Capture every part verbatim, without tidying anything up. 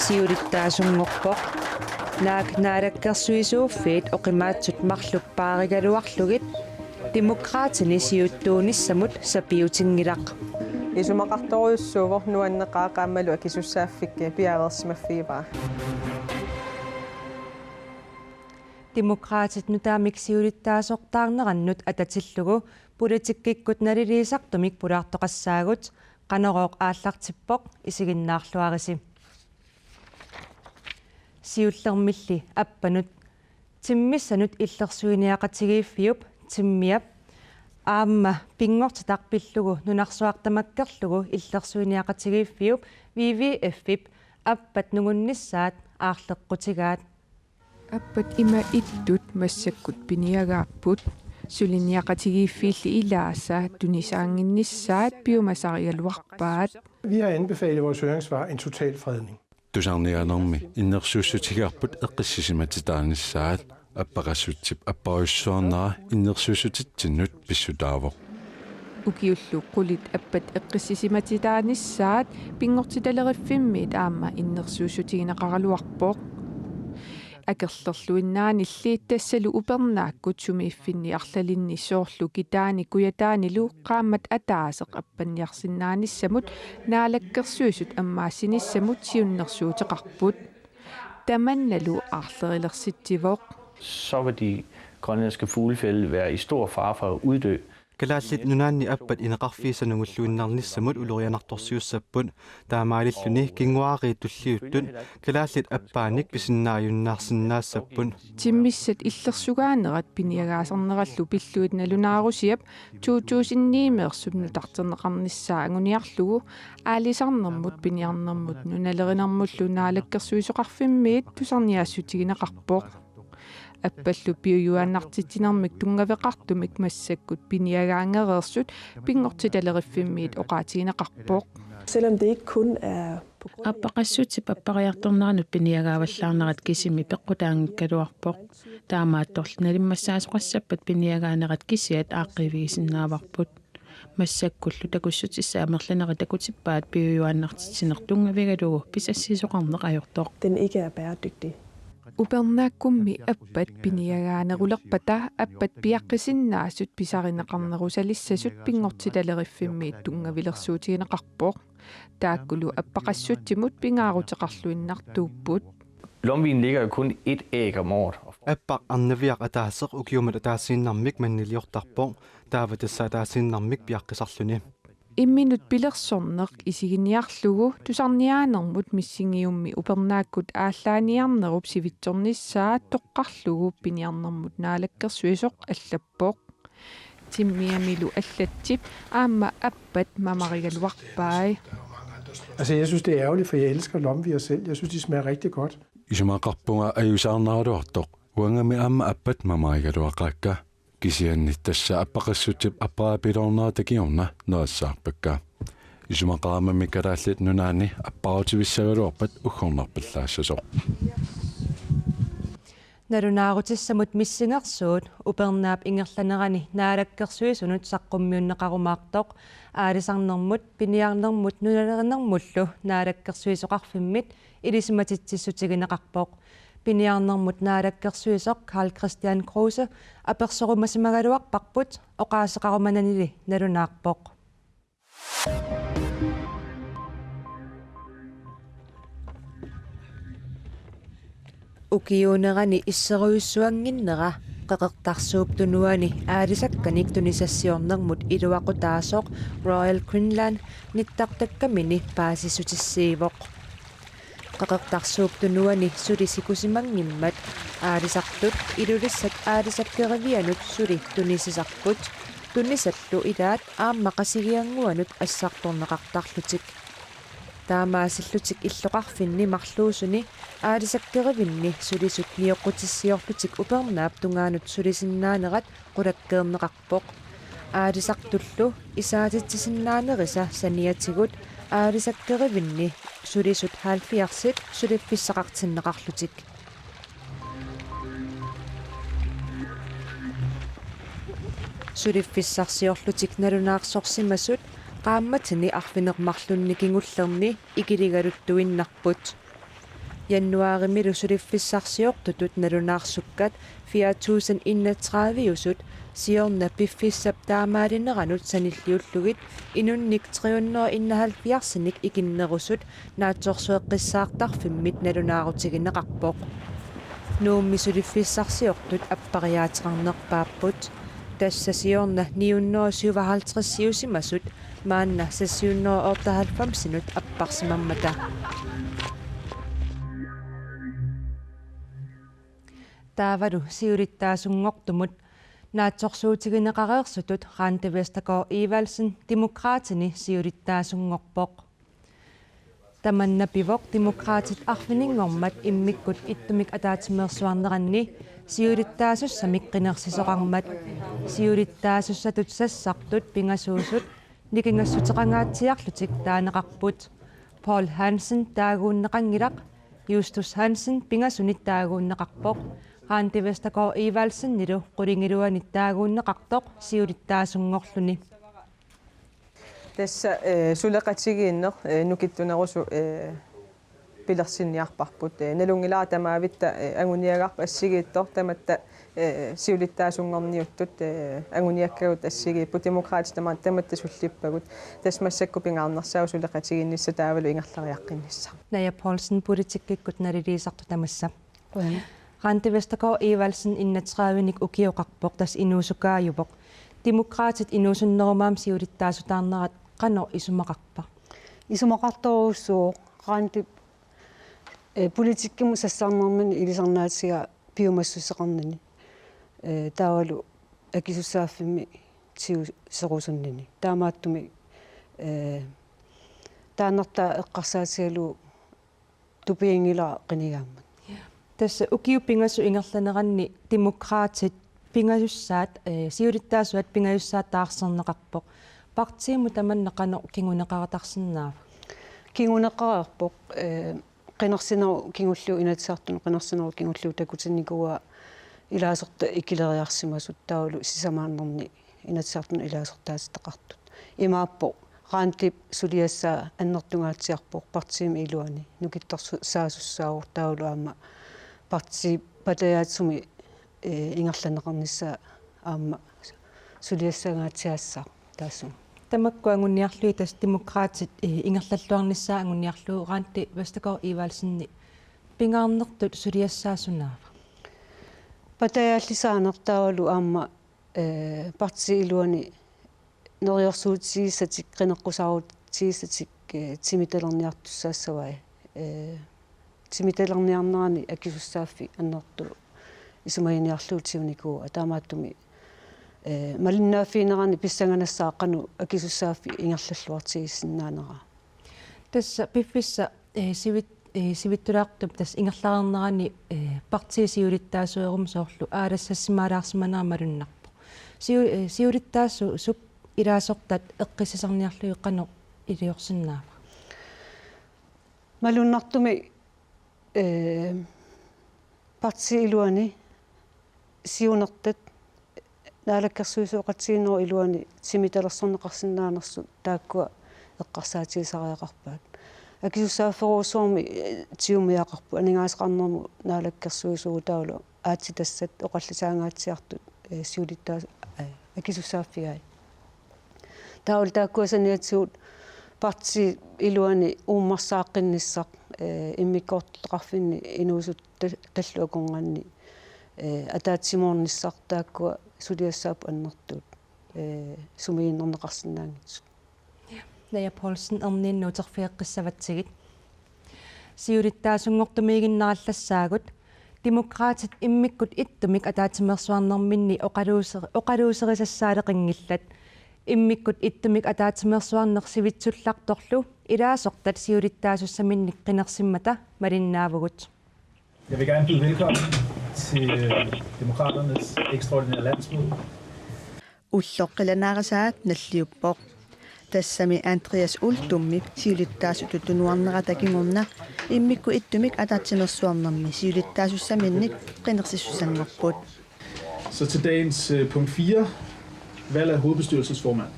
Siulittaasunngorpoq. Naak naalakkersuisuuffiit oqimaatsut marluk paarigaluarlugit Demokraatini siuttuunissamut sapiutinngilaq. Isumaqartorujussuuvoq nuanneqaaq aammalu akisussaaffikkut piareersimaffigivaa. Demokraatit nutaamik siulittaasortaarnerannut atatillugu politikkikkut naliliisartumik pulaartoqassaagut. Qanorooq aallartippoq, isiginnaarluarisi. Siullermilli appanut timmissanut illersuiniaqatigiiffiup Timmiap aamma pinngortitaq pillugu nunarsuaq tamakkerlugu illersuiniaqatigiiffiup W W F-ip appat nungunnissaat aarleqqutigaat. Appat ima ittut massakkut piniagaapput. Suliniaqatigiiffiilli ilaasa tunisaannginnissaat piumasarigaluarpaat. Vi har anbefalet i vores høringssvar en total fredning. Tusarniaanermi innersuussutigaarput eqqissisimatitaanissaat. Appaqassutsip apparujussuarnera innersuussutitsinnut pissutaavoq. Ukiullu qulit appat eqqissisimatitaanissaat pinngortitaleriffimmiit aamma innersuussutigineqaraluarpoq. Akerlerluinnaanilli tassalu upernaakkut sumiiffinni arlalinni soorlu kitaani kujataanilu qaammat ataaseq appanniarsinnaanissamut Naalakkersuisut ammaassinissamut siunnersuuteqarput. Tamannalu aarlerilersitsivoq. Så vil de grønlandske fuglefælde være i stor fare for at uddø. Kalaallit Nunaanni appat ineqarfiisa nungulluinnarnissamut ulorianartorsiussapput. Taamaalilluni kinguaariit tulliuttut kalaallit appaanik pisinnaajunnaarsinnaassapput. Timmissat illersugaanerat piniagaasarnerallu pilluit nalunaarusiap to tusind ni-meersup nutarterneqarnissaa anguniarlugu aalisarnermut, piniarnermut nunalerinermullu naalakkersuisoqarfimmiit tusarniaassutigineqarpoq. Appallu piujuaannartitsinermik tunngaveqartumik massakkut piniagaangereersut pinngortitaleriffimmiit oqaatigineqarpoq. Selvom det ikke kun er på grund af Appaqassutsip appariartorneranut piniagaavallaarnerat kisimi peqqutaanngikkaluarpoq. Taamaattorli nalimmassaasoqassappat piniagaanerat kisiat aaqqiivigisinnaavarput. Massakkullu takussutissaat amerlanerit takutippaat piujuaannartitsineq tunngavigalugu pisassiisoqarneq ajortoq. Den ikke er bæredygtig. Upernaakkummi appat piniagaanerulerpata appat piaqqisinnaasut pisarineqarnerusalissasut pinngortitaleriffimmiit tunngavilersuutigineqarpoq. Taakkulu appaqassutsimut pingaaruteqarluinnartuupput. Lomvien lægger jo kun et æg om året. Appaq arnaviaq ataaseq ukiumut ataasiinnarmik manniliortarpoq, taava tassa ataasiinnarmik piaqqisarluni. Imminut pilersorneq isiginiarlugu tusarniaanermut missingiummi upernaakkut aallaaniarnerup sivitsornissaa toqqarlugu piniarnermut naalakkersuisoq allappoq. Timmiamilu allatsip aamma appat mamarigaluarpai. Altså, jeg synes, det er ærgerligt, for jeg elsker lomvier selv. Jeg synes, de smager rigtig godt. Isumaqarpunga ajuusaarnaraluartoq. Uangami aamma appat mamarigaluaqaakka. Kisianni tassa appaqassutsip appariarpiloornerata kingorna nerissaarpakka. Isumaqaramami Kalaallit Nunaanni appaarutivissagaluarpat uggornarpallaassasoq. Nalunaarutissamut missingersuut upernaap ingerlanerani naalakkersuisunut saqqummiunneqarumaartoq aalisarnermut, piniarnermut nunalerinermullu naalakkersuisoqarfimmit ilisimatitsissutigineqarpoq. Piniarnermut naalakkersuisoq Karl-Kristian Kruse apersorumasimagaluarparput, oqaaseqarumananili nalunaarpoq. Ukiuunerani isserujussuannginnera Qeqertarsuup Tunuani aalisakkanik tunisassiornermut iluaqutaasoq Royal Greenland nittartakkamini paasissutissiivoq. Qeqertarsuup Tunuani suli sikusimanngimmat aalisartut Ilulissat aalisakkerivianut suli tunisisarput, tunisallu ilaat aamma Qasigiannguanut assartorneqartarlutik. Taamaasillutik illoqarfinni marluusuni aalisakkerivinni sulisut nioqqutissiorlutik upernaap tungaanut sulisinnaanerat qulakkeerneqarpoq. Aalisartullu isaatitsisinnaanerisa saniatigut aalisakkerivinni sulisut halvfjerdsit suliffissaqartinneqarlutik. Suliffissarsiorlutik nalunaarsorsimasut qaammatini arfineq-marlunni kingullerni ikiligaluttuinnarput. Januaarimilu suliffissarsiortutut nalunaarsukkat fire tusind enogtredive-usut siorna piffissap taamaalineranut sanilliullugit inunnik tre hundrede enoghalvfjerds-inik ikinnerusut naatsorsueqqissaartarfimmit nalunaarutigineqarpoq. Nuummi suliffissarsiortut appariaateqarnerpaapput. Tassa siorna ni hundrede syvoghalvtreds-iusimasut maanna seks hundrede otteoghalvfems-inut apparsimammata. Taavalu siulittaasunngortumut naatsorsuutigineqareersutut Randi Vestergaard Evaldsen Demokraatini siulittaasunngorpoq. Tamanna pivoq Demokraatit arfininngormat immikkut ittumik ataatsimeersuarneranni siulittaasussamik qinersisoqarmat. Siulittaasussatut sassartut pingasuusut nikingassuteqangaatsiarlutik taaneqarput. Paul Hansen taaguunneqanngilaq, Justus Hansen pingasunit taaguunneqarpoq, Randi Vestergaard Evaldsenillu qulingiluanit taaguunneqartoq siulittaasunngorluni. Tassa, eh, suleqatigiinneq, eh, nukittunerusoq, eh, pilersinniarparput. Eh, nalunngilara tamavitta, eh, anguniagarput assigiittoq tamatta, eh, siulittaasunngorniuttut, eh, anguniakkagut assigiipput, Demokraatit tama-, tamatta sullippagut. Tassa massakkut pingaarnersaavoq suleqatigiinnissaq taavalu ingerlariaqqinnissaq. Naja Poulsen, politikkikkut naliliisartoq tamassa. Qujan. Randi Vestergaard Evaldsen enogtredive-nik ukioqarpoq, tassa inuusukaajuvoq. Demokraatit inuusunnerup aamma siulittaasutaarnerat qanoq isumaqarpa? Isumaqartorujussuuvoq, Randip, eh, politikkimut sassarnermini ilisarnaatigaa piumassuseqarnini. Eh, taavalu akisussaaffimmi tiguserusunnini. Taamaattumik, eh, taannartaa eqqarsaatigalugu tupiginngilara qinigaammat. Tassa ukiut pingasut ingerlaneranni Demokraatit pingajussaat, eh, siulittaasuat pingajussaat taarserneqarpoq. Partiimut tamanna qanoq kinguneqaratarsinnaava? Kinguneqareerpoq, eh, qinersinerup kingulliup, Inatsisartunut qinersinerup kingulliup takutinnikuuaa ilaasortat ikileriarsimasut taavalu sisamaannarnik Inatsisartunut ilaasortaatitaqartut. Imaappoq Randip suliassaa annertungaatsiarpoq partiimi iluani, nukittorsaasussaavoq taavalu aamma partiip patajaatsumi, eh, ingerlanneqarnissaa aamma suliassangaatsiaassaaq taassuma. Tamakku anguniarlugit tassa Demokraatit, eh, ingerlalluarnissaa anguniarlugu Randi Vestergaard Evaldsenip pingaarnertut suliassaa sunaava? Patajaallisaaneq taavalu aamma, eh, partiip iluani neriorsuutigisatik, qineqqusaarutigisatik, eh, timitalerniartussaassavai. Eh, timitalerniarnerani akisussaaffik annertooq isumaginiarlugu tigunikuuaa, taamaattumik, eh, malinnaaffiginerani pissanganassaaq qanoq akisussaaffik ingerlalluartigisinnaanera. Tassa piffissap, eh, sivit-, eh, sivitsulaartup tassa ingerlareernerani, eh, partiip siulittaasuunermi soorlu aalassassimaalaarsimanera malunnarpoq. Siu-, eh, siulittaasup ilaasortat eqqissisarniarlugit qanoq iliorsinnaava? Malunnartumik, eh, partiip iluani siunertat naalakkersuisooqatigiinnerup iluani timitalersorneqarsinnaanersut taakkua eqqarsaatigisariaqarpaat. Akisussaafferujussuarmik, eh, tigumiaqarput, aningaasaqarnermut naalakkersuisuugut taavalu aatsitassat oqallisaangaatsiartut, eh, siulittaas-, eh, akisussaaffigai. Taavalu taakkua saniatigut partiip iluani uummarsaaqqinnissaa, eh, immikkoortortaqarfinni inuusuttallu akornanni, eh, ataatsimoornissaa taakkua suliassaapput annertuut, eh, sumiginnarneqarsinnaanngitsut. Naja Poulsen, erniinnaq uterfigeqqissavatsigit. Siulittaasunngortumiiginnarallassaagut. Demokraatit immikkut ittumik ataatsimeersuarnerminni oqaluuser-, oqaluuserisassaaleqinngillat. Immikkut ittumik ataatsimeersuarneq sivitsullartorlu ilaasortat siulittaasussaminnik qinersimmata malinnaavugut. Jeg vil gerne byde velkommen til, øh, Demokraternes ekstraordinære landsmøde. Ulloq qilanaarisaa nalliuppoq. Tassami Andreas Uldumip siulittaasutut tunuarnerata kingorna immikkut ittumik ataatsimeersuarnermi siulittaasussaminnik qinersissussanngorput. Så til dagens, øh, punkt fire. Valg af hovedbestyrelsesformand.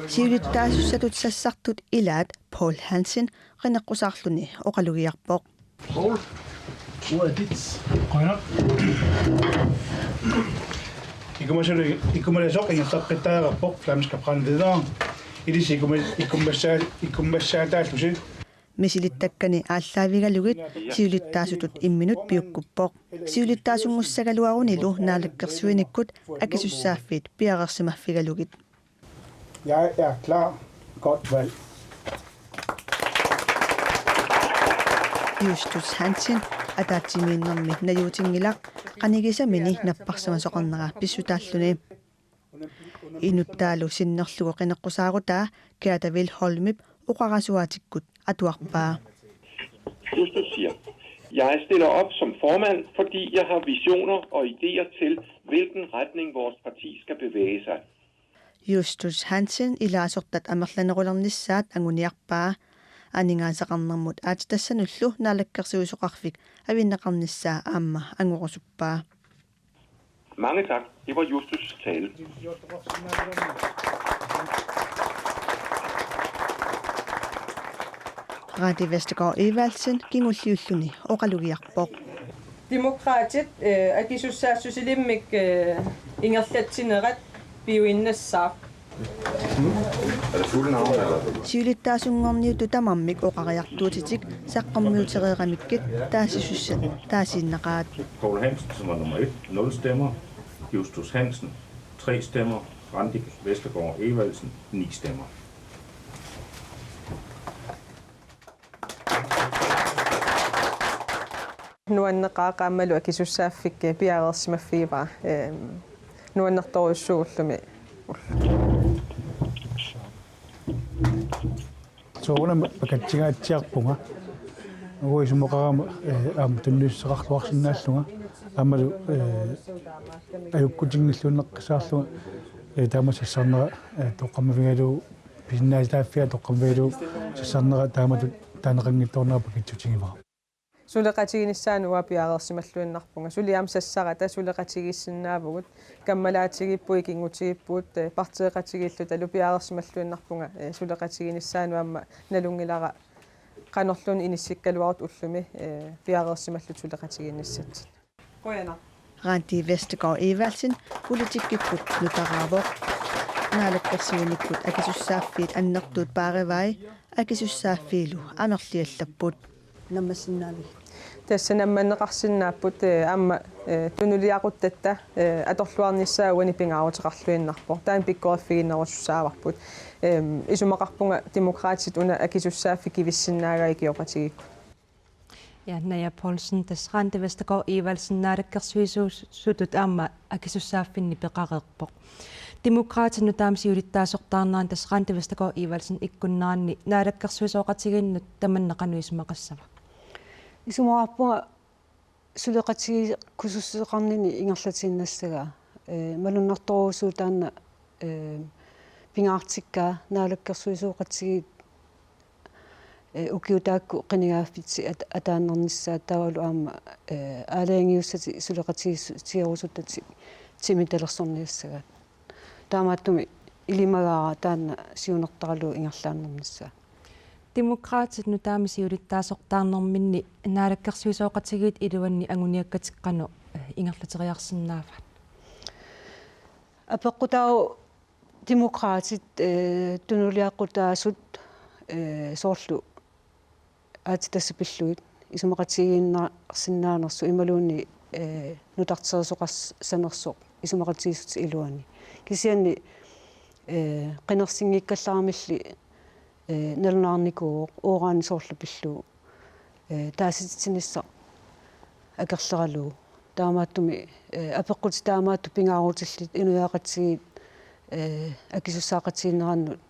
Siulittaasussatut sassartut ilaat Paul Hansen qineqqusaarluni oqalugiarpoq. Poul, ordet er dit. Qujanaq. Ikumasulu-, ikumalisoq ingerlaqqittariaqarpoq, flamska brandleder. Ilissi ikuma-, ikumassaa-, ikumassaataallusi. Misilittakkani aallaavigalugit siulittaasutut imminut piukkuppoq. Siulittaasunngussaagaluarunilu naalakkersuinikkut akisussaaffiit piareersimaffigalugit. Jeg er klar. Godt valg. Justus Hansen, ataatsimiinnermi najuutinngilaq, qanigisamini napparsimasoqarnera pissutaalluni. Inuttaalu sinnerlugu qineqqusaarutaa Gerda Vilholmip oqarasuaatikkut atuarpaa. Justus siger: Jeg stiller op som formand, fordi jeg har visioner og idéer til, hvilken retning vores parti skal bevæge sig. Justus Hansen ilaasortat amerlanerulernissaat anguniarpaa. Aningaasaqarnermut aatsitassanullu naalakkersuisoqarfik avinneqarnissaa aamma angorusuppaa. Mange tak. Det var Justus' tale. Randi Vestergaard Evaldsen kingulliulluni oqalugiarpoq. Demokraatit eh, akisussaassusilimmik eh, ingerlatsinerat piuinnassaaq. Siulittaasunngorniuttut tamarmik oqariartuutitik saqqummiutereeramikkit taasisussat taasiinnaqaat. Poul Hansen, som var nummer et, nul stemmer. Justus Hansen, tre stemmer. Randi Vestergaard Evaldsen, ni stemmer. Nuanneqaaq aammalu akisussaaffik piareersimaffigivaa. Nuannertorujussuugullumi. Soorunami pakatsingaatsiarpunga. Uagut isumaqarama aamma tunniussaqarluarsinnaallunga aammalu ajukkutinngilluinnaqqissaarlunga taama sassarnera toqqammavigalugu pisinnaatitaaffiga toqqammavigalugu sassarnera taamatut taaneqanngitsoornera pakitsutigivara. Suleqatiginissaanut uanga piareersimalluinnarpunga. Suli aamma sassarata suleqatigiissinnaavugut. Kammalaatigiippugut, ikinngutigiippugut, partiiqatigiillutalu piareersimalluinnarpunga. Suleqatiginissaanut aamma nalunngilara qanorluunniit inissikkaluarutta ullumi piareersimalluta suleqatigiinnissatsinnik. Qujanaq. Randi Vestergaard Evaldsen politikkikkut nutaraavoq. Naalakkersuinikkut akisussaaffiit annertuut paarivai akisussaaffiilu amerliallapput. Nammassinnaavigit? Tassa nammanneqarsinnaapput aamma tunuliaquttatta atorluarnissaa uani pingaaruteqarluinnarpoq. Taanna pikkoriffiginerusussaavarput. Isumaqarpunga Demokraatit una akisussaaffik kivissinnaagakku ikioqatigiikkut. Ja, Naja Poulsen, tassa Randi Vestergaard Evaldsen naalakkersuisuusutut aamma akisussaaffinni peqareerpoq. Demokraatit nutaamik siulittaasortaarnerani tassa Randi Vestergaard Evaldsen ikkunneranni naalakkersuisooqatigiinnut tamanna qanoq isumaqassava? Isumaqarpunga suleqatigiikkusussuseqarnini ingerlatiinnassagaa. Malunnartorujussuuvoq taanna pingaartikkaa naalakkersuisooqatigiit ukiut taakku qinigaaffitsi ataannernissaat taavalu aamma aalajangiussatik suleqatigiissuteerusuttatik timitalersorniassagaat. Taamaattumik ilimagaara taanna siunertaralugu ingerlaannarnissaa. Demokraatit nutaamik siulittaasortaarnerminni naalakkersuisooqatigiit iluanni anguniakkatik qanoq ingerlateriarsinnaavaat? Apeqqutaavoq Demokraatit tunuliaqutaasut soorlu aatsitassat pillugit isumaqatigiinnarsinnaanersut imaluunniit nutarterisoqassanersoq isumaqatigiissutit iluanni. Kisianni qinersinngikkallaramalli nalunaarnikuuvoq uran soorlu pillugu taasititsinissaq akerleralugu. Taamaattumik apeqqutit taamaattut pingaarutillit inuiaqatigiit akisussaaqatigiinnerannut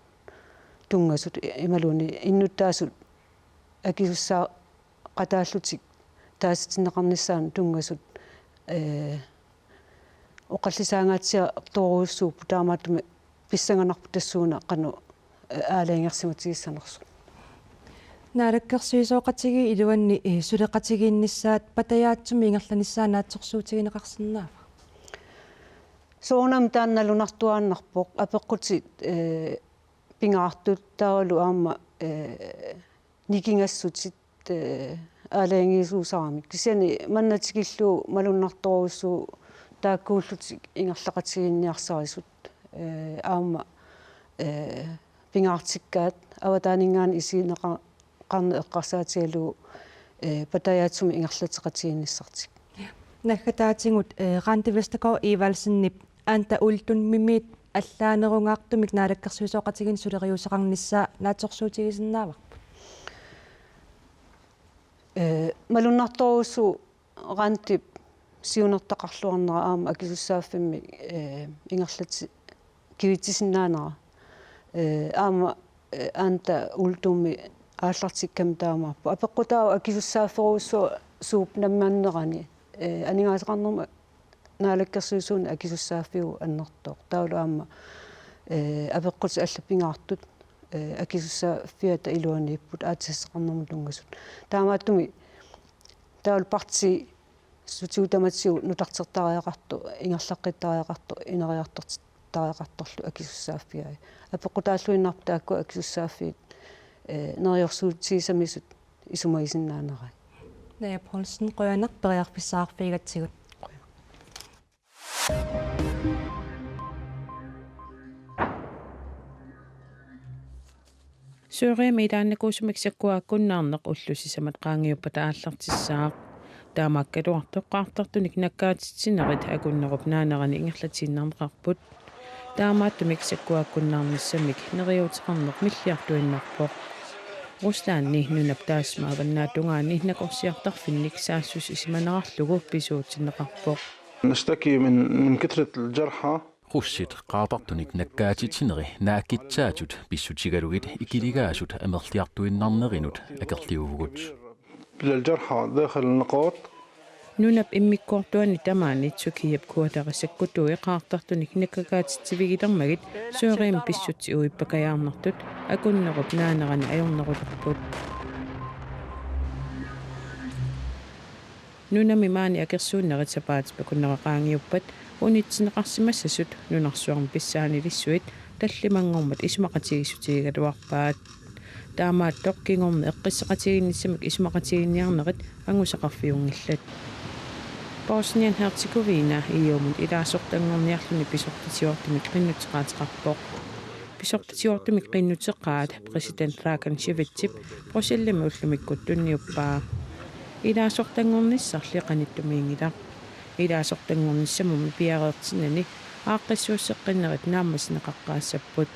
tunngasut imaluunniit innuttaasut akisussaaqataallutik taasitinneqarnissaannut tunngasut oqallisaangaatsiartorujussuupput taamaattumik pissanganarpoq tassuuna qanoq aalajangersimatigissanersut. Naalakkersuisooqatigiit iluanni suleqatigiinnissaat patajaatsumik ingerlanissaa naatsorsuutigineqarsinnaava? Soorunami taanna nalunartuaannarpoq apeqqutit pingaartut taavalu aamma nikingassutit aalajangiisuusaramik. Kisianni manna tikillugu malunnartorujussuuvoq taakkuullutik ingerlaqatigiinniarsarisut. Ee, aamma, ee, pingaartikkaat avataaninngaanniit isigineqarneq eqqarsaatigalugu, ee, patajaatsumik ingerlatseqatigiinnissartik. Naggataatigut, ee, Randi Vestergaard Evaldsenip Anda Uldumimit allaanerungaartumik naalakkersuisooqatigiinni suleriuseqarnissaa naatsorsuutigisinnaavarput. Ee, malunnartorujussuuvoq Randip siunertaqarluarnera aamma akisussaaffimmik, ee, ingerlati-, kivitsisinnaanera. Ee, aamma, ee, Anda Uldumi aallartikkami taamaappoq. Apeqqutaavoq akisussaafferujussuaq suup namminnerani, ee, aningaasaqarnermut naalakkersuisuunik akisussaaffiuvoq annertooq. Taavalu aamma, ee, apeqqutit allat pingaartut, ee, akisussaaffiata iluaniipput aatsitassaqarnermut tunngasut. Taamaattumik taavalu partiit sutigut tamatigut nutartertariaqartoq, ingerlaqqittariaqartoq, ineriartortitariaqartorlu akisussaaffigai. Apeqqutaalluinnarput taakku akisussaaffiit, ee, neriorsuutigisamisut isumagisinnaanerai. Naja Poulsen, qujanaq periarfissaqarfigigatsigut. Syrimi ilaannakuusumik sakkuakkunnaarneq ullut sisamat qaangiuppata aallartissaaq. Taamaakkaluartoq qaartartunik nakkaatitsinerit Akunnerup naanerani ingerlatiinnarneqarput. Taamaattumik sakkuakkunnaarnissamik neriuuteqarneq milliartuinnarpoq. Ruslandi nunap taassuma avannaatungaani nakorsiartarfinnik saassussisimanerarlugu pisuutinneqarpoq. نشتكي من من كثرة الجرحى. Russit qaartartunik nakkaatitsineri naakitsaatut pissutigalugit ikiligaasut amerliartuinnarnerinut akerliuvugut. بالجرحى داخل النقاط. Nunap immikkoortuani tamaani Tyrkiap kuatari sakkutui qaartartunik nakkakaatitsivigilermagit Syrimi pissutsit uippakajaarnertut Akunnerup naanerani ajornerulerput. Nunami maani akersuunnerit sapaatip akunnera qaangiuppat unitsinneqarsimassasut nunarsuarmi pissaanilissuit tallimanngormat isumaqatigiissutigigaluarpaat. Taamaattoq kingorna eqqissaqatigiinnissamik isumaqatigiinniarnerit angusaqarfiunngillat. Bosnien-Herzegovina E U-mut ilaasortanngorniarluni pisortatigoortumik qinnuteqaateqarpoq. Pisortatigoortumik qinnuteqaat præsident Dragan Cevicip Bruxellesimi ullumikkut tunniuppaa. Ilaasortanngornissarli qanittumiinngilaq. Ilaasortanngornissamummi piareertinnani aaqqissuusseqqinnerit naammassineqaqqaassapput.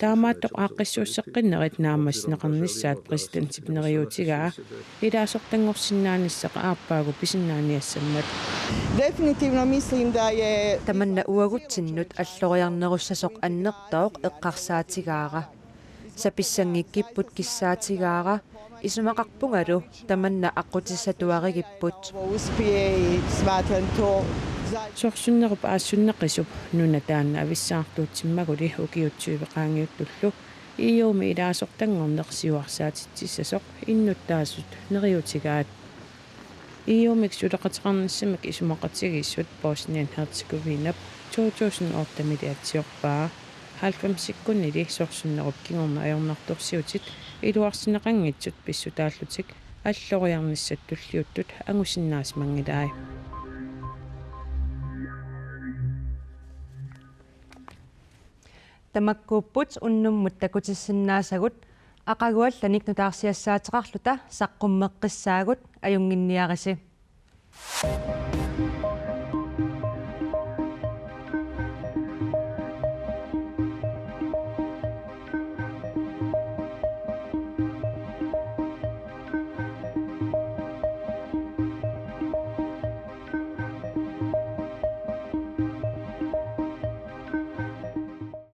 Taamaattoq aaqqissuusseqqinnerit naammassineqarnissaat præsidentip neriuutigaa ilaasortanngorsinnaanissaq aappaagu pisinnaaniassammat. Definitivno mislim da je... Tamanna uagutsinnut alloriarnerussasoq annertooq eqqarsaatigaara. Sapissanngikkippoq kissaatigaara, isumaqarpungalu tamanna aqqutissatuarigipput. Uspjej, smatram to. Sorsunnerup aassunneqisup nuna taanna avissaartuutsimmaguli ukiut tyve qaangiuttullu E U-mi ilaasortanngorneq siuarsaatitsissasoq innuttaasut neriuutigaat. E U-mik suleqateqarnissamik isumaqatigiissut Bosnien-Herzegovinap to tusind otte-mili atsiorpaa. Halvfemsikkunnili sorsunnerup kingorna ajornartorsiutit iluarsineqanngitsut pissutaallutik alloriarnissat tulliuttut angusinnaasimanngilaat. Tamakkuupput unnummut takutissinnaasagut, aqagu allanik nutaarsiassaateqarluta saqqummeqqissaagut, ajunnginniarisi.